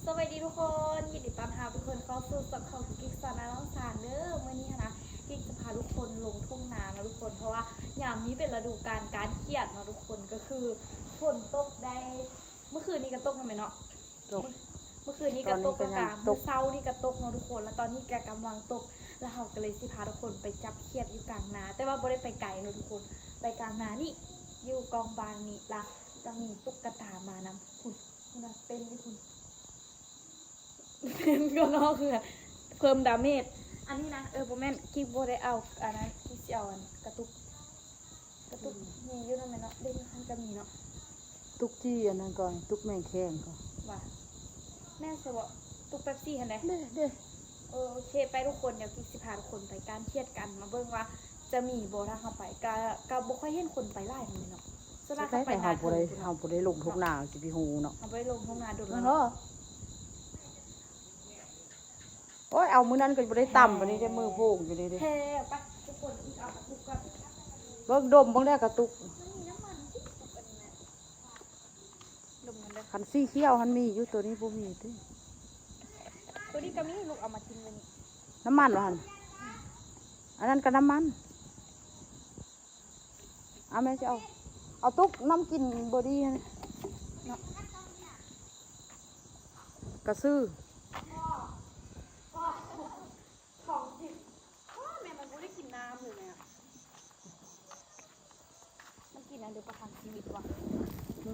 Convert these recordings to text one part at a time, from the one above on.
ສະບາຍດີທຸກຄົນ ຍິນດີຕ້ອນຮັບທຸກຄົນເຂົ້າສູ່ຊ່ອງຂອງກິກສາວນານ້ອງສານເດີ. ມື້ນີ້ຫັ້ນນະ ກິກຈະພາທຸກຄົນລົງທົ່ງນາເນາະທຸກຄົນ ເພາະວ່າຍາມນີ້ເປັນລະດູການການຂຽດເນາະທຸກຄົນ ກໍຄືຝົນຕົກໄດ້ ມື້ຄືນນີ້ກໍຕົກແມ່ນເນາະ ຕົກ ມື້ຄືນນີ້ກໍຕົກ ຕອນນີ້ກໍຍັງ ແລ້ວກະ ຕົກ ມື້ເຊົ້ານີ້ກໍຕົກເນາະທຸກຄົນ ແລ້ວຕອນນີ້ກໍກຳລັງຕົກ ແລ້ວເຮົາກໍເລີຍຊິພາທຸກຄົນໄປຈັບຂຽດຢູ່ກາງນາ ແຕ່ວ່າບໍ່ໄດ້ໄປໄກເນາະທຸກຄົນ ໄປກາງນານີ້ ຢູ່ກ້ອງບ້ານນີ້ ແລ້ວກໍມີຕຸກກະຕາມານຳ ພຸ້ນ ພຸ້ນນະ ເຕັ້ນຢູ່ພຸ້ນ ກໍນອກເຮືອ ເພີ່ມດາເມດ ອັນນີ້ນະ ເອີ ບໍ່ແມ່ນ ກິກບໍ່ໄດ້ເອົາອັນນັ້ນ ກິກຊິເອົາອັນກະຕຸກ ກະຕຸກ ອືມ ມີຢູ່ນັ້ນແມ່ນເນາະ ເດ້ ຢູ່ຫັ້ນກໍມີເນາະ ຕຸກຈີ່ອັນນັ້ນກໍ ຕຸກແມງແຄງກໍ ວ່າ ແມ່ນຊະບໍ ຕຸກເປັບຊີຫັ້ນເດ້ ເດ້ ເດ້ ເອີ ໂອເຄ ໄປທຸກຄົນ ດຽວກິກຊິພາທຸກຄົນໄປການຂຽດກັນ ມາເບິ່ງວ່າຈະມີບໍ່ ຖ້າເຮົາໄປ ກະ ກະບໍ່ຄ່ອຍເຫັນຄົນໄປຫຼາຍປານໃດເນາະ ສ່ວນຫຼາຍເຂົາໄປນາເທິງພຸ້ນເນາະ ເຮົາບໍ່ໄດ້ລົງທົ່ງນາຈັກເທື່ອເນາະ ເຮົາບໍ່ໄດ້ລົງທົ່ງນາດົນແລ້ວເນາະ ໂອ້ຍ ເອົາມື້ນັ້ນກໍບໍ່ໄດ້ຕຳ ບາດນີ້ໄດ້ມືໂພງຢູ່ນີ້ເດ້ ແທ້ ໄປທຸກຄົນ ອີກເອົາກະຕຸກກ່ອນ ເບິ່ງດົມເບິ່ງແດ່ກະຕຸກ ມັນມີນ້ຳມັນຕິດກັບອັນນີ້ນະ ດົມກັນເດີ ຄັນສີຂຽວຫັ້ນມີຢູ່ ໂຕນີ້ບໍ່ມີຕິ ໂຕນີ້ກໍມີ ລູກເອົາມາກິນໄວ້ນີ້ ນ້ຳມັນວ່າຫັ້ນ ອັນນັ້ນກໍນ້ຳມັນ ເອົາແມ່ຊິເອົາ ເອົາຕຸກນ້ຳກິນບໍ່ດີຫັ້ນເນາະ ກະຊື້ ຂອງກິນ ໂອ້ ແມ່ມັນບໍ່ໄດ້ກິນນ້ຳເລີຍແມ່ ມັນກິນອັນດຽວປະທັງຊີວິດວ່າ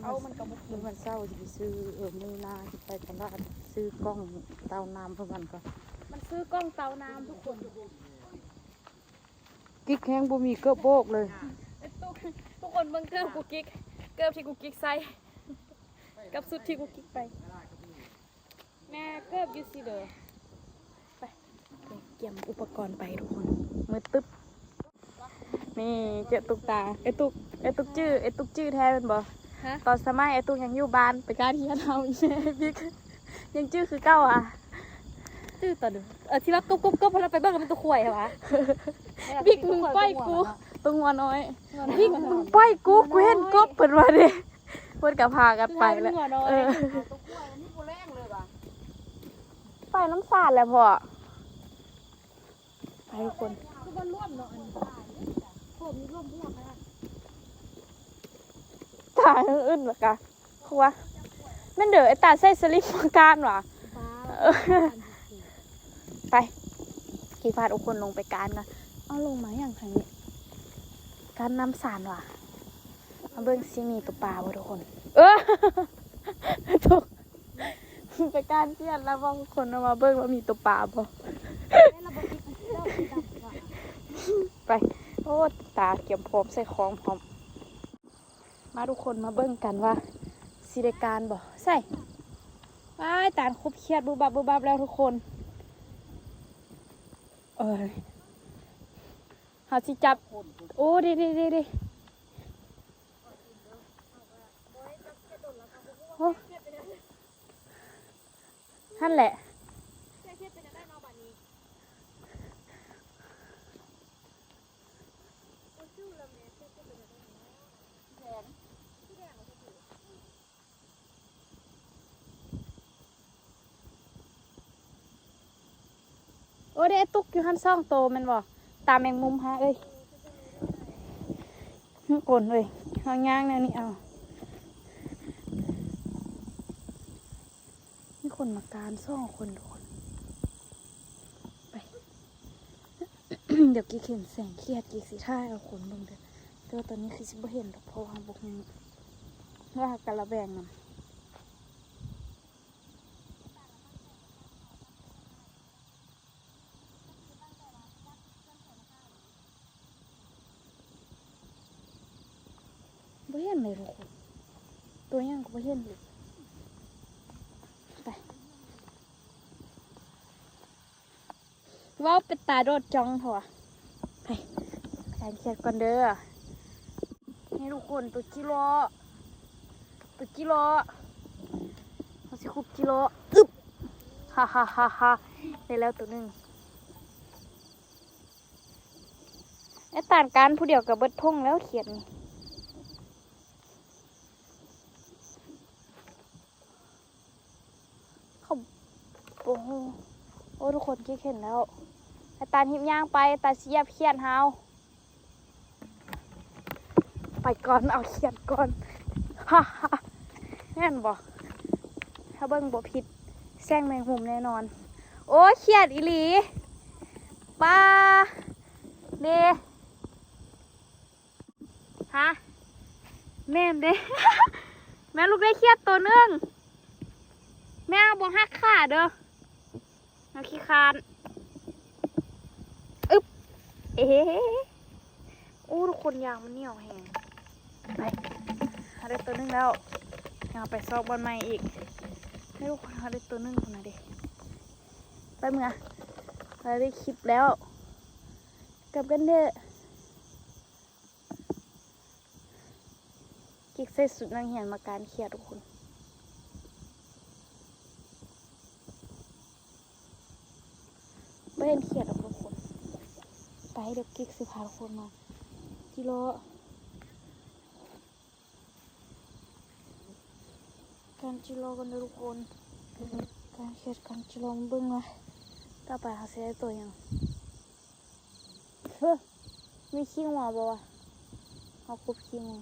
ເອົາ ມັນກໍບໍ່ກິນ ມື້ວັນເສົາຊິໄປຊື້ ເອີ ມື້ໜ້າຊິໄປຕະຫຼາດ ຊື້ກ່ອງເຕົ້ານ້ຳເພື່ອມັນກ່ອນ ມັນຊື້ກ່ອງເຕົ້ານ້ຳທຸກຄົນ ກິກແຮງບໍ່ມີເກີບໂບກເລີຍ ເອີ ທຸກ ທຸກຄົນເບິ່ງເກີບກຸກກິກ ເກີບທີ່ກຸກກິກໃສ່ ກັບຊຸດທີ່ກຸກກິກໄປ ແມ່ເກີບຢູ່ຊີ້ເດີ ໄປ ກຽມອຸປະກອນໄປທຸກຄົນ ມືດຕຶບ ນີ້ເຈົ້າຕຸກຕາ ເອື້ອຍຕຸກ ເອື້ອຍຕຸກຈື່ ເອື້ອຍຕຸກຈື່ແທ້ແມ່ນບໍ່? ຮະ? ຕອນສະໄໝເອື້ອຍຕຸກຍັງຢູ່ບ້ານ ໄປການຮຽນເຮົາອີແມ່ ບິກ ຍັງຈື່ຄືເກົ່າຫວາ? ຈື່ຕອນ ເອີ ທີ່ວ່າກົບໆໆ ແລ້ວໄປເບິ່ງແລ້ວແມ່ນຕົວຄວາຍຫວາ? ບິກ ມຶງປ່ອຍກູ ຕົວງົວນ້ອຍ ບິກ ມຶງປ່ອຍກູ ກູເຫັນກົບ ເພິ່ນວ່າເດ້ ເພິ່ນກໍພາກັນໄປແລ້ວ ເອີ ໄປນຳສານແຫຼະພໍ່ ໄປທຸກຄົນ ຄືບໍ່ລວມເນາະ ອັນນີ້ ໂຫ ມີລວມຫົວຂະໜາດ ຕາຍອື່ນໆ ແລ້ວກະຄົວ ແມ່ນເດີ ໄອ້ຕາໃສ່ສະລິງມາກ້ານຫວາ ເອີ ໄປ ກິກພາທຸກຄົນລົງໄປກ້ານກ່ອນ ເອົາລົງມາຫຍັງທາງນີ້ ກ້ານນ້ຳສານຫວາ ມາເບິ່ງຊິມີຕົວປາບໍ່ທຸກຄົນ ເອີ ຕົກ ໄປກ້ານຂຽດລະບອກທຸກຄົນເນາະ ມາເບິ່ງວ່າມີຕົວປາບໍ່ ໄປ ໂອ້ ຕາກຽມພ້ອມໃສ່ຄອງພ້ອມ ມາທຸກຄົນມາເບິ່ງກັນວ່າຊິໄດ້ກ້ານບໍ່ ໃສ່ ວ້າຍ ຕານຄຸບຂຽດບຸບບັບບຸບບັບແລ້ວທຸກຄົນ ເອີຍ ເຮົາຊິຈັບ ໂອ້ ເດໆໆໆ ໂອ້ ຫັ້ນແຫຼະ ໂອ້ ເດ້ ຕຸກຢູ່ຫັ້ນສອງໂຕແມ່ນບໍ່? ຕາແມງມຸມຫາເອີຍ ໂອ້ຍ ເຮົາຍ່າງແນວນີ້ເອົາ ມີຄົນມາການສອງຄົນທຸກຄົນ ໄປ ດຽວກິກເຫັນແສງຂຽດ ກິກຊິຖ່າຍເອົາຄົນເບິ່ງເດີ ແຕ່ວ່າຕອນນີ້ຄືຊິບໍ່ເຫັນດອກ ເພາະວ່າບໍ່ຮູ້ ວ່າກະລະແວງນຳ. ບໍ່ເຫັນເລີຍທຸກຄົນ ຕົວຫຍັງກໍບໍ່ເຫັນເລີຍ ໄປ ເວົ້າເປັນຕາໂດດຈ້ອງເທາະ ໄປ ໄປຂຽດກ່ອນເດີ ນີ້ທຸກຄົນ ໂຕຈີຫຼໍ້ ໂຕຈີຫຼໍ້ ເຮົາຊິຄຸບຈີຫຼໍ້ ອຶບ ຮາໆໆ ໄດ້ແລ້ວໂຕໜຶ່ງ ໄອ້ຕານການຜູ້ດຽວກໍເບິດຖົງແລ້ວຂຽດນີ້ ເຂົາ ໂອ້ໂຫ ໂອ້ ທຸກຄົນ ກິກເຫັນແລ້ວ. ອາຕານຮີບຍ່າງໄປ, ອາຕານຊິຢຽບຂຽດເຮົາ. ໄປກ່ອນ, ເອົາຂຽດກ່ອນ. ຮາໆ ແມ່ນບໍ່? ຖ້າເບິ່ງບໍ່ຜິດ ແສງແມງມຸມແນ່ນອນ. ໂອ້ຍ ຂຽດອີ່ຫຼີ. ປາເດ້. ຮະ? ແມ່ນເດ້. ແມ່ລູກໄດ້ຂຽດໂຕໜຶ່ງ. ແມ່ບໍ່ຫັກຂາເດີ້. ເຮົາຂີ້ຄ້ານ. ອຶບ ເອ. ໂອ້ ທຸກຄົນ ຢາງມັນໜຽວແຮງ. ໄປ ເຮົາໄດ້ໂຕໜຶ່ງແລ້ວ. ເຮົາໄປຊອກບ່ອນໃໝ່ອີກ. ໃຫ້ທຸກຄົນ ເຮົາໄດ້ໂຕໜຶ່ງພຸ້ນນະເດ. ໄປເມືອ ເຮົາໄດ້ຄລິບແລ້ວ. ກັບກັນເດີ້. ກິກໃສ່ຊຸດນັກຮຽນມາການຂຽດ ທຸກຄົນ. ບໍ່ເຫັນຂຽດດອກ ທຸກຄົນ. ໄປ ດຽວກິກຊິພາທຸກຄົນມາຈິເລາະ ການຈິເລາະກັນເດີ້ ທຸກຄົນ. ການຂຽດ ການຈິເລາະ ມາເບິ່ງວ່າຕໍ່ໄປເຮົາຊິໄດ້ໂຕຫຍັງ. ເຮີ ມີຂີ້ງົວບໍ່ວະ? ເຮົາຄຸບຂີ້ງົວ.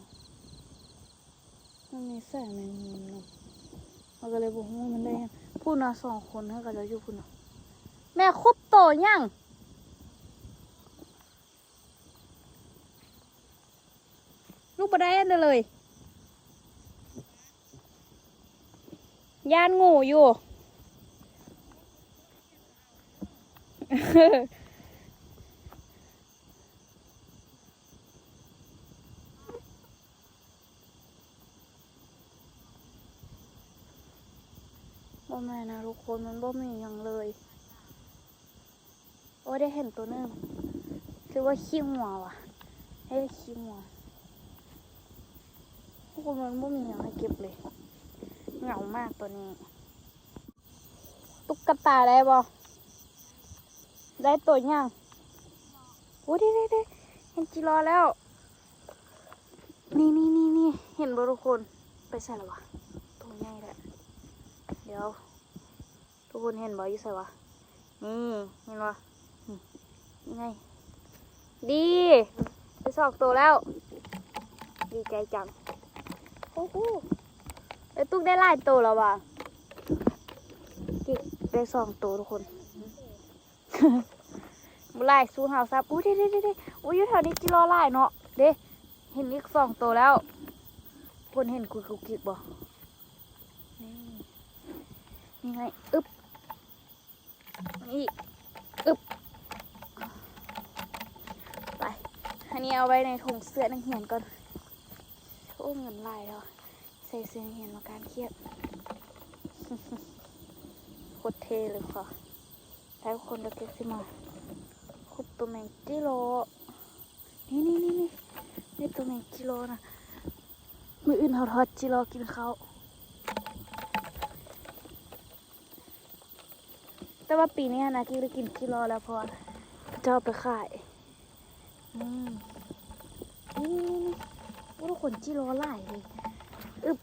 ມັນມີສາຍແມງມຸມນຳ. ເຮົາກໍເລີຍບໍ່ຮູ້ມັນໄດ້ຫຍັງ. ພຸ້ນນະ ສອງຄົນ ເຂົາເຈົ້າຢູ່ພຸ້ນນະ. ແມ່ຄຸບໂຕຫຍັງ? ລູກບໍ່ໄດ້ອັນໃດເລີຍ. ຢ້ານງູຢູ່. ບໍ່ແມ່ນນະທຸກຄົນ, ມັນບໍ່ມີຫຍັງເລີຍ. ໂອ້ ໄດ້ເຫັນໂຕໜຶ່ງ ຄືວ່າຂີ້ງົວວະ. ເອີ ຂີ້ງົວ. ໂອ້ ມັນບໍ່ມີຫຍັງໃຫ້ເກັບເລີຍ. ເຫງົາມາກຕອນນີ້. ຕຸກກະຕາໄດ້ບໍ່? ໄດ້ໂຕຫຍັງ? ໂອ້ ເດ້ໆໆ ເຫັນຈິລໍແລ້ວ. ນີ້ໆໆ ເຫັນບໍ່ທຸກຄົນ? ໄປໃສແລ້ວວະ? ໂຕໃຫຍ່ແທ້. ດຽວ ທຸກຄົນເຫັນບໍ່? ຢູ່ໃສວະ? ນີ້ ເຫັນບໍ່? ນີ້ ນີ້ໄງ. ດີ ໄດ້ສອງໂຕແລ້ວ. ດີໃຈຈັງ. ໂອ້ໂຫ ໄອ້ຕຸກໄດ້ຫຼາຍໂຕແລ້ວວະ. ກິກໄດ້ສອງໂຕທຸກຄົນ. ບໍ່ຫຼາຍສູ່ເຮົາຊ້ຳ. ໂອ້ ເດ້ໆໆໆ. ໂອ້ ຢູ່ແຖວນີ້ຈິລໍຫຼາຍເນາະ. ເດ້ ເຫັນອີກສອງໂຕແລ້ວ. ຄົນເຫັນກຸກກິກບໍ່? ນີ້ ນີ້ໄງ. ອຶບ ນີ້ ອຶບ ໄປ. ອັນນີ້ເອົາໄວ້ໃນຖົງເສື້ອນັກຮຽນກ່ອນ. ໂອ້ ເງິນຫຼາຍແທ້. ໃສ່ເສື້ອນັກຮຽນມາການຂຽດ. ໂຄດເທ່ເລີຍຄ່ະ. ຫຼາຍຄົນກໍເກັບຊິມາ. ຂຸດໂຕແມງຈິລໍ. ນີ້ໆໆໆ ນີ້ໂຕແມງຈິລໍນະ. ມື້ອື່ນເຮົາທອດຈິລໍກິນເຂົ້າ. ແຕ່ວ່າປີນີ້ຫັ້ນນະ ກິກໄດ້ກິນຈິລໍແລ້ວ ເພາະວ່າເຂົາເຈົ້າເອົາໄປຂາຍ. ນີ້ ນີ້ໆໆ ໂອ້ ທຸກຄົນ ຈິລໍຫຼາຍເລີຍ. ອຶບ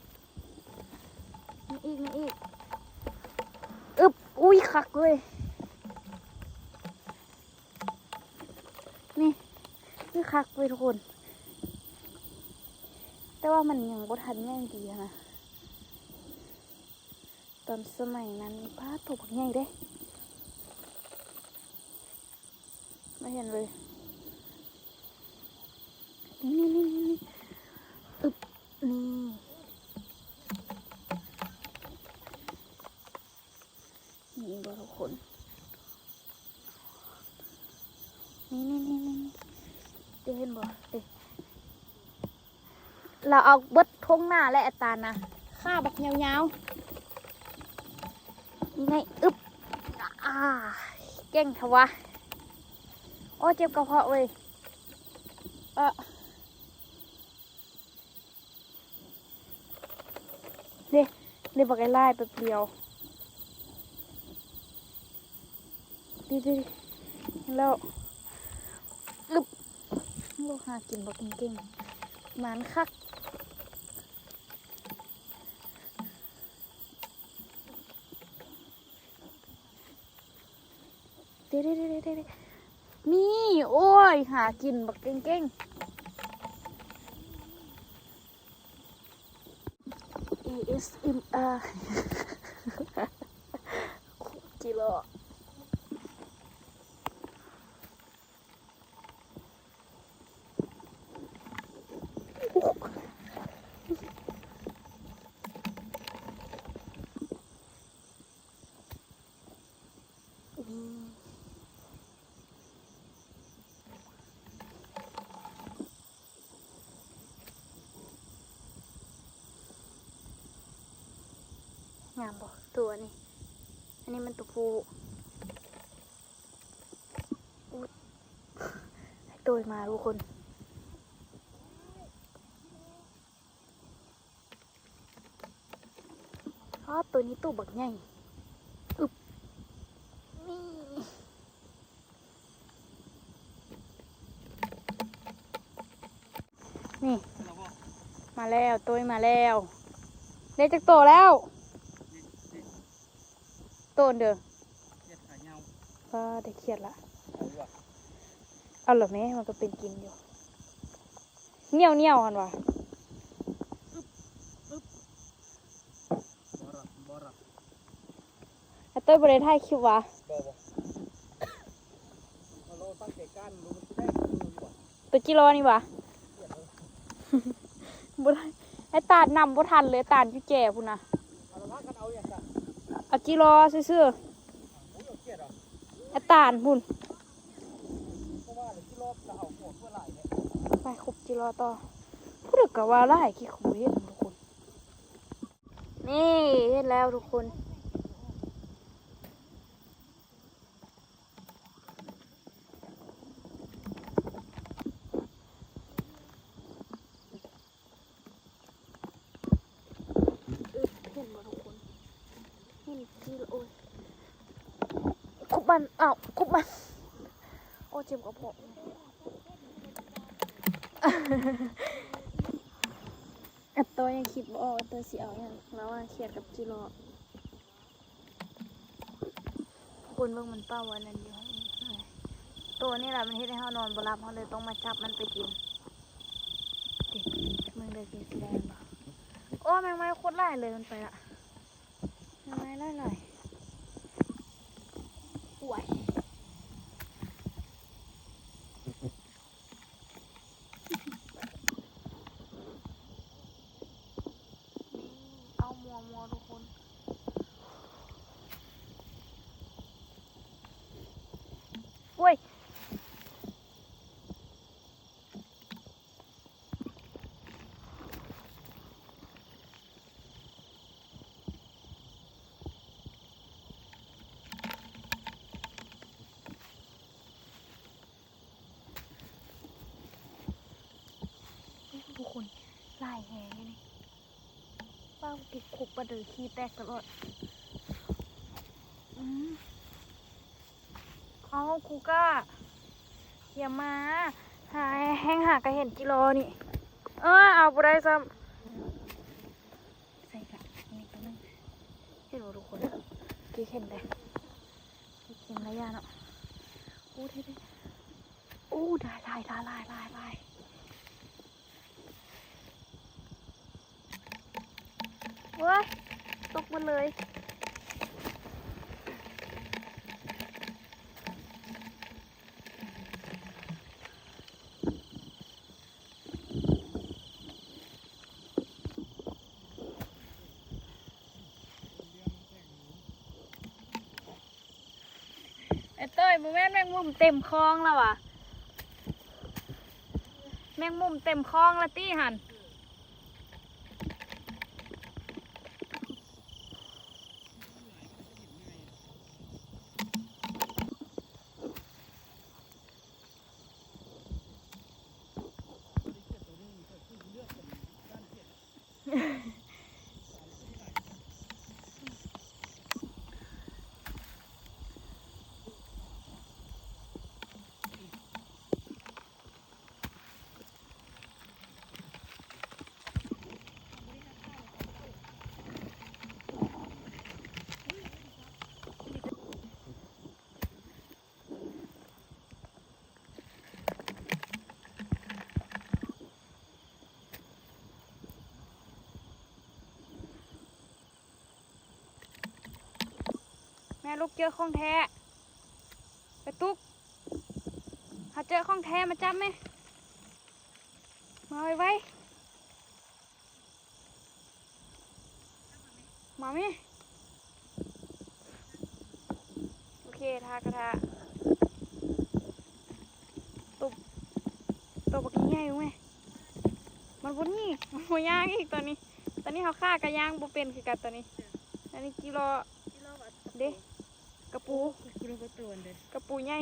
ນີ້ອີກ ນີ້ອີກ. ອຶບ ອຸ້ຍ ຄັກເວີຍ. ນີ້ ຄືຄັກເວີຍທຸກຄົນ. ແຕ່ວ່າມັນຍັງບໍ່ທັນໃຫຍ່ດີຫັ້ນນະ. ຕອນສະໄໝນັ້ນ ປາດ ໂຕບັກໃຫຍ່ເດ້. ບໍ່ເຫັນເລີຍ. ນີ້ໆໆໆ ອຶບ ນີ້ ນີ້ບໍ່ທຸກຄົນ? ນີ້ໆໆໆ ເດ້ ເຫັນບໍ່ ເດ້. ລາວເອົາເບິດທົ່ງໜ້າແຫຼະ ອາຈານນະ ຂາບັກຍາວໆ ນີ້ໄງ. ອຶບ ອາ ເກັ່ງແທ້ວະ. ໂອ້ ເຈັບກະເພາະເວີຍ. ເອີ ເດ້ ເດ້ ບັກຫຼາຍໆ ແປັບດຽວ. ດີໆ ແລ້ວ ອຶບ ໂອ້ ຫາກິນບໍ່ເກັ່ງໆ ໝານຄັກ. ເດ້ໆໆໆ ນີ້ ໂອ້ຍ ຫາກິນບັກເກັ່ງໆ ເອເອສເອັມອາ ຈິລໍ. ງາມບໍ່ ຕົວນີ້? ອັນນີ້ມັນຕົວຜູ້. ອຸ້ຍ ໂຕຍມາທຸກຄົນ. ອ້າ ໂຕນີ້ໂຕບັກໃຫຍ່. ອຶບ ນີ້ ນີ້ ມາແລ້ວ ໂຕຍມາແລ້ວ. ໄດ້ຈັກໂຕແລ້ວ? ໂຕນເດີ ຂຽດຂາຍາວ. ກໍໄດ້ຂຽດລະ ເອົາລະແມ້ ມັນກໍເປັນກິນຢູ່. ໜຽວໆ ຫັ້ນຫວາ. ອາເຕີຍບໍ່ໄດ້ຖ່າຍຄລິບຫວາ? ບໍ່ ບໍ່. ໂຕຈິລໍນີ້ຫວາ? ບໍ່ໄດ້ ໄອ້ຕານນຳບໍ່ທັນເລີຍ ຕານຢູ່ແຈພຸ້ນນະ. ເອົາຈິລໍຊື່ໆ ໄອ້ຕານພຸ້ນ. ໄປຂຸດຈິລໍຕໍ່. ຜູ້ໃດກະວ່າຫຼາຍ ຂີ້ຂຸດເຫັນທຸກຄົນ. ນີ້ ເຫັນແລ້ວທຸກຄົນ. ເຫັນບໍ່ທຸກຄົນ? ເຫັນທີ່ ໂອ້ຍ ຄຸບມັນ ອ້າວ ຄຸບມັນ. ໂອ້ ເຈັບກະເພາະ. ອາໂຕ້ຍຍັງຄິດບໍ່ອອກວ່າໂຕ້ຍຊິເອົາຫຍັງ ລະຫວ່າງຂຽດກັບຈິລໍ. ຄົນເບິ່ງມັນເປົ່າອັນນັ້ນຢູ່. ໂຕນີ້ລະມັນເຮັດໃຫ້ເຮົານອນບໍ່ຫຼັບ ເຮົາເລີຍຕ້ອງມາຈັບມັນໄປກິນ. ເບິ່ງເດີ ກິນຊິໄດ້ບໍ່? ໂອ້ ແມງໄມ້ໂຄດຫຼາຍເລີຍ ມັນໄປລະ. ແມງໄມ້ຫຼາຍໆ. ໂອ້ຍ. ນີ້ ເອົາມົວໆ ທຸກຄົນ. ໂອ້ຍ. ທຸກຄົນ ຫຼາຍແຮງເດນີ້. ປ້າ ຕິດຄຸບປາເດີ ຂີ້ແຕກຕະຫຼອດ. ອືມ ເອົາ ຄູກ້າ ຢ່າມາຫາ ແຮ່ງຫາກະເຫັນຈິລໍນີ້. ເອີ ເອົາບໍ່ໄດ້ຊ້ຳ. ໃສ່ກະ ນີ້ໂຕໜຶ່ງ ເຫັນບໍ່ທຸກຄົນ? ກີ້ເຫັນແດ່ ກີ້ເຫັນໄລຍະເນາະ. ໂອ້ ເດ້ໆ ໂອ້ ໄດ້ຫຼາຍ ໄດ້ຫຼາຍ ໄດ້ຫຼາຍ. ໂອ້ຍ ຕົກໝົດເລີຍ. ໄອ້ເຕີຍ ບໍ່ແມ່ນແມງມຸມເຕັມຄອງລະຫວາ? ແມງມຸມເຕັມຄອງລະຕິຫັ້ນ. ໂ ແມ່ລູກເຈີຂອງແທ້ ໄປຕຸກ ເຮົາເຈີຂອງແທ້ ມາຈັບແມ່ ມາໄວໆ. ມາແມ່ ໂອເຄ ຖ້າກະຖ້າ ຕົບ ຕົບບັກໃຫຍ່ເບິ່ງແມ່ ມັນບໍ່ໜີ ມັນບໍ່ຍ່າງອີກຕອນນີ້ ຕອນນີ້ເຮົາຂ້າກະຍ່າງບໍ່ເປັນຄືກັນຕອນນີ້ ອັນນີ້ຈີລໍ ເດ້ ກະປູ ກະປູໃຫຍ່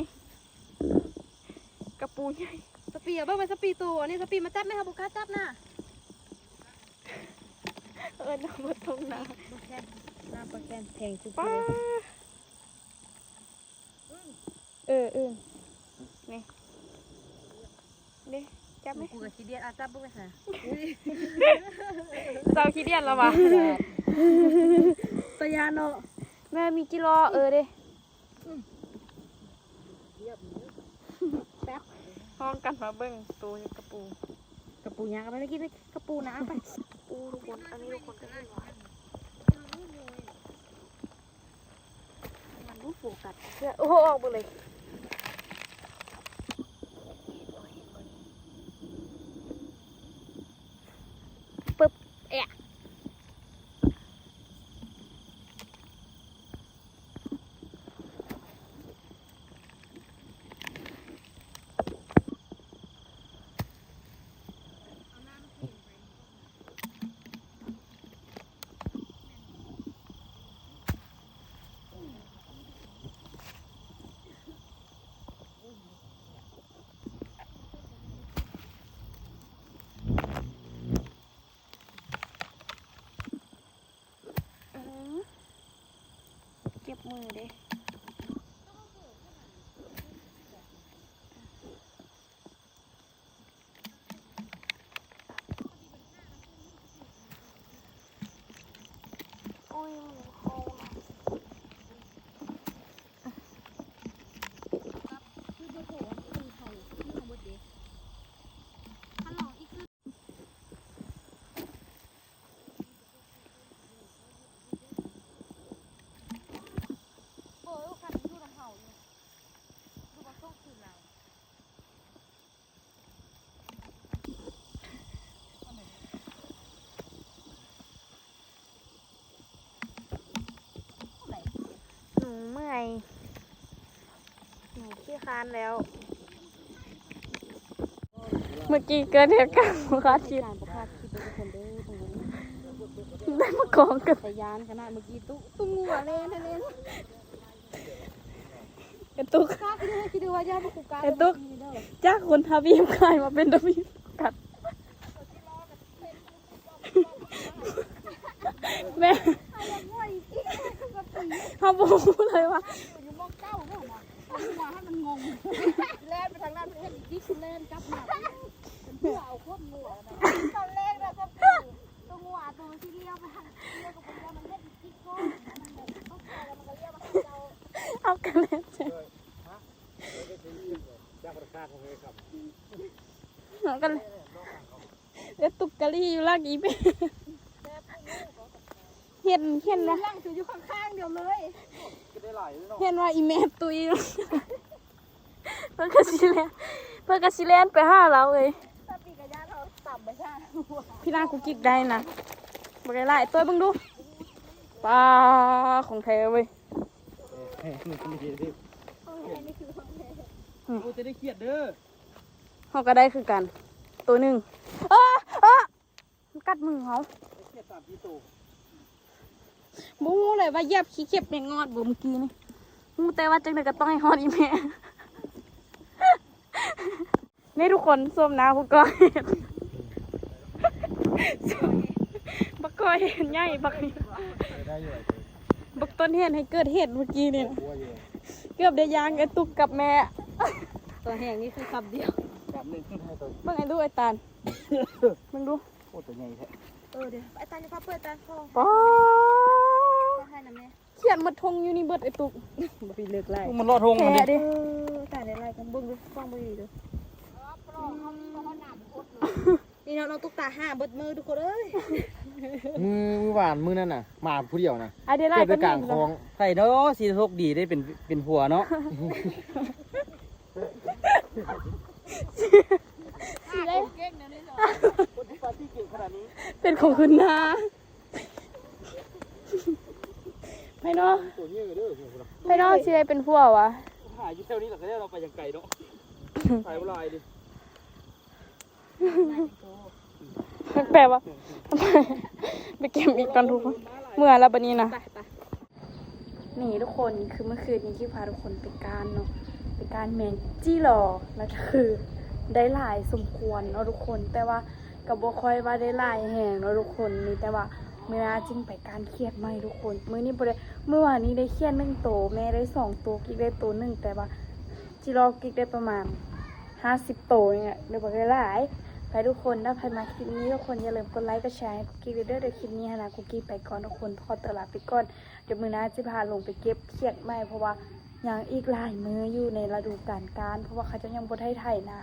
ກະປູໃຫຍ່ ສະປີ ເອົາເບິ່ງແມ່ ສະປີໂຕ ອັນນີ້ສະປີ ມາຈັບແມ່ ເຮົາບໍ່ກ້າຈັບນະ ເອີ້ນວ່າບໍ່ຕົງນາ ປາແຄນ ປາແຄນແພງສຸດ ເອີ ເອີ ນີ້ ເດ້ ຈັບແມ່ ກູກະຂີ້ດຽດ ອາ ຈັບເບິ່ງແມ່ຫາ ເຊົາຂີ້ດຽດແລ້ວຫວາ ຕາຢ້ານເນາະ ແມ່ມີຈີລໍ ເອີ ເດ້ ອືມ ແປັບ ຮ້ອງກັນມາເບິ່ງໂຕກະປູ ກະປູຍາກ ເອົາໄປກິນ ກະປູນະ ເອົາໄປ ປູທຸກຄົນ ອັນນີ້ທຸກຄົນກະເຫັນວ່າ ມັນບໍ່ໂຟກັສ ໂອ້ ອອກເບິດເລີຍ ປຶບ ແອະ. ອືມ ເຈັບມືເດ້. ໂອ້ຍ ໝູເຂົ້ານະ. หนูเมื่อย หนูขี้คร้านแล้ว เมื่อกี้เกิดเหตุการณ์บ่คาดคิด ได้มากองกัน สยานขนาดเมื่อกี้ตุ๊ ตุ๊งัวแล่นแล่น ไอ้ตุ๊ก ไอ้ตุ๊ก จากคนทวีปกลายมาเป็นทวีปกัด แม่ เฮาบ่ฮู้เลยว่า แล่นไปทางนั้น เฮ็ดดิกแล่นกลับมา เพื่อเอาคนงัวนะ ตอนแรกนะ ตัวงัวตัวที่เลี้ยวไปทางเลี้ยวกับเลี้ยวมันเฮ็ดอีกก่อน มันแบบเข้าใจแล้วมันก็เลี้ยวมาทางเก่า เอากันแล้วจ้ะ เอากันเลย เอ้ย ตุ๊กกะลีอยู่หลังอีแม่ เห็น เห็นนะ หลังคืออยู่ข้างๆเดียวเลย เห็นว่าอีแม่ตุย เพิ่นก็สิแล่น เพิ่นก็สิแล่นไปหาเราเอ้ย พี่นากูกิกได้นะ บ่ได้หลาย ตัวเบิ่งดู ปลาของแท้เว้ย โอ้ จะได้เขียดเด้อ เฮาก็ได้คือกัน ตัวหนึ่ง เออ เออ มันกัดมือเฮา บ่ฮู้เลยว่าเหยียบขี้เข็บแมงงอดบ่เมื่อกี้นี่ ฮู้แต่ว่าจั่งใด๋ก็ต้องให้ฮอดอีแม่ นี่ทุกคน ส้มหน้าผู้ก่อเหตุ บักก่อเหตุใหญ่ บัก บักต้นเหตุให้เกิดเหตุเมื่อกี้นี่นะ เกือบได้ย่างไอ้ตุ๊กกับแม่ ตัวแห้งนี่คือคำเดียว เบิ่งไอ้ดูไอ้ตาล เบิ่งดู โอ้ ตัวใหญ่แท้ เออ เดี๋ยว ไอ้ตาล นี่พาเปิดตา ขอ ป๊าด ขอให้นะแม่ เขียดหมดทงอยู่นี่เบิดไอ้ตุ๊ก บ่ปีเลิกไล่ มันลอดทงมันดิ แท้เด้ เออ ตายได้ไล่กัน เบิ่งดู ฟังบ่ดีดู นี่เนาะ น้องตุ๊กตาห้าเบิดมือทุกคนเอ้ย ມື້ ມື້ວານ ມື້ນັ້ນນະ ມາຜູ້ດຽວນະ ອ້າຍໄດ້ຫຼາຍ ເກີດໄປກາງຄອງ ໃຜເນາະ ຊິໂຊກດີໄດ້ເປັນ ເປັນຜົວເນາະ ຊິໄດ້ ຄົນທີ່ປາຕີ້ເກັ່ງຂະໜາດນີ້ ເປັນຂອງຄືນນາ ໃຜເນາະ ໂຕເຍີເດີ ໃຜເນາະ ຊິໄດ້ເປັນຜົວຫວາ ຫາຢູ່ແຖວນີ້ລະ ກໍໄດ້ ເຮົາໄປຫຍັງໄກເນາະ ໄປບໍ່ຫຼາຍເດ. ແປວ່າ ໄປເກັບອີກກ່ອນທຸກຄົນ ເມື່ອແລ້ວບັດນີ້ນະ ໄປ ໄປ ນີ້ທຸກຄົນ ຄືເມື່ອຄືນນີ້ ຄິດພາທຸກຄົນໄປການເນາະ ໄປການແມ່ງຈີຫຼໍ ແລ້ວກໍຄືໄດ້ຫຼາຍສົມຄວນເນາະທຸກຄົນ ແຕ່ວ່າກໍບໍ່ຄ່ອຍວ່າໄດ້ຫຼາຍແຮງເນາະທຸກຄົນ ມີແຕ່ວ່າມື້ໜ້າຈຶ່ງໄປການຂຽດໃໝ່ທຸກຄົນ ມື້ນີ້ບໍ່ໄດ້ ມື້ວານນີ້ໄດ້ຂຽດໜຶ່ງໂຕ ແມ່ໄດ້ສອງໂຕ ກິກໄດ້ໂຕໜຶ່ງ ແຕ່ວ່າ ຈິລອກິກໄດ້ປະມານຫ້າສິບໂຕນີ້ແຫຼະ ຫຼືບໍ່ໄດ້ຫຼາຍ ໄປທຸກຄົນ ຖ້າໃຜມັກຄລິບນີ້ ທຸກຄົນຢ່າລືມກົດໄລກ໌ ກົດແຊໃຫ້ກຸກກິກເດີ ດຽວຄລິບນີ້ຫັ້ນນະ ກຸກກິກໄປກ່ອນທຸກຄົນ ຂໍຕົວລາໄປກ່ອນ ດຽວມື້ໜ້າຊິພາລົງໄປເກັບຂຽດໃໝ່ ເພາະວ່າຍັງອີກຫຼາຍມື້ຢູ່ໃນລະດູການກ້ານ ເພາະວ່າເຂົາເຈົ້າຍັງບໍ່ໄດ້ໄຖນາ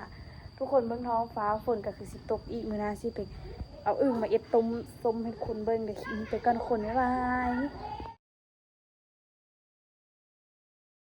ທຸກຄົນເບິ່ງທ້ອງຟ້າ ຝົນກໍຄືຊິຕົກອີກ ມື້ໜ້າຊິໄປເອົາອຶ່ງມາເອັດຕົ້ມ ຕົ້ມໃຫ້ທຸກຄົນເບິ່ງ ດຽວຄລິບນີ້ໄປກ່ອນທຸກຄົນ ບາຍບາຍ.